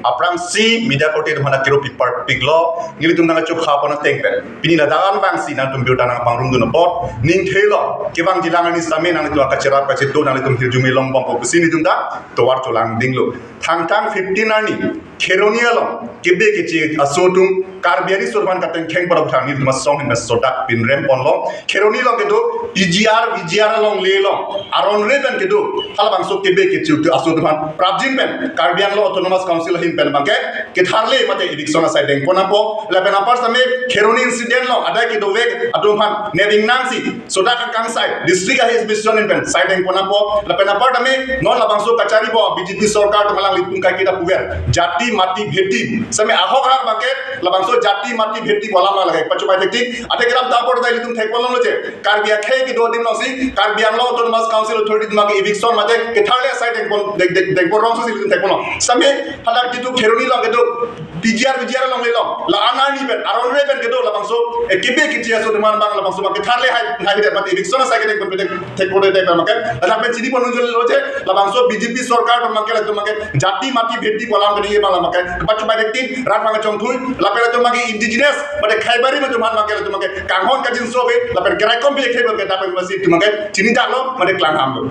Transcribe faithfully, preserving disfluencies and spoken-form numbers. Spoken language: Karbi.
Aphrangsi media korte atum aphan akero pipar piklo, nelitum nangkachopha pon ateng pen pini ladak an vangsi nangtum birta nangpangrumdun apot ning thelo, kevangjilang arni sitame nangtum kacherap kachetu nangtum hirjume longbompo pusi nelitum ta tovar cholangdinglo. Thangthang fifteen arni Kheroni along kebe keche aso atum Karbi ari aso aphan katengkheng pora bhuthang nelitum asong ahin pen sodak pinrem ponlo. Kheroni along kedo P G R, V G R along le along aron re pen kedo halabangso kebe keche aso atum aphan prapjin pen Karbi Anglong Autonomous Council ahin pen abangke ketharle mate eviction asai dengpon nangpo. Lapen apar sitame Kheroni incident along adai kedovek atum aphan neving nangsi sodak akangsai district a-head mission ahin pen sai dengpon nangpo. Lapen apar tame non labangso kacharibo B J P sorkar atum alanglitum kaiketa puver jati mati bhedi sitame ahok ahak abangke labangso jati mati bhedi pu alam lake pachopai thektik. Athe kedam ta apor ta ilitum thekpon longlo je Karbi akhei kedo adim alongsi Karbi Anglong Autonomous Council authority atum abangke eviction mate ketharle asai dengpon deng- deng- dengpon rongsosi ilitum thekponlo. Sitame hadak jitu Kheroni along kedo P G R, V G R along le along la-an arni pen aron re pen kedo labangso eh, kebe keche aso atum aphan abang labangso abang ketharle hai hai det mate eviction asai kedengpon pen thekpon det pen abangke ladak pen chini pon unjul lo je labangso B J P sorkar atum abangke latum abangke jati mati bhedi pu alam kene abang abangke pachopai thektik. Rat abang chongthui lapen latum abangke indigenous mate Khaibari atum aphan abangke latum abangke kanghon kajinso ave lapen keraikom bi khaiba ke dapen masi atum abangke chini daklo mate klangham lo.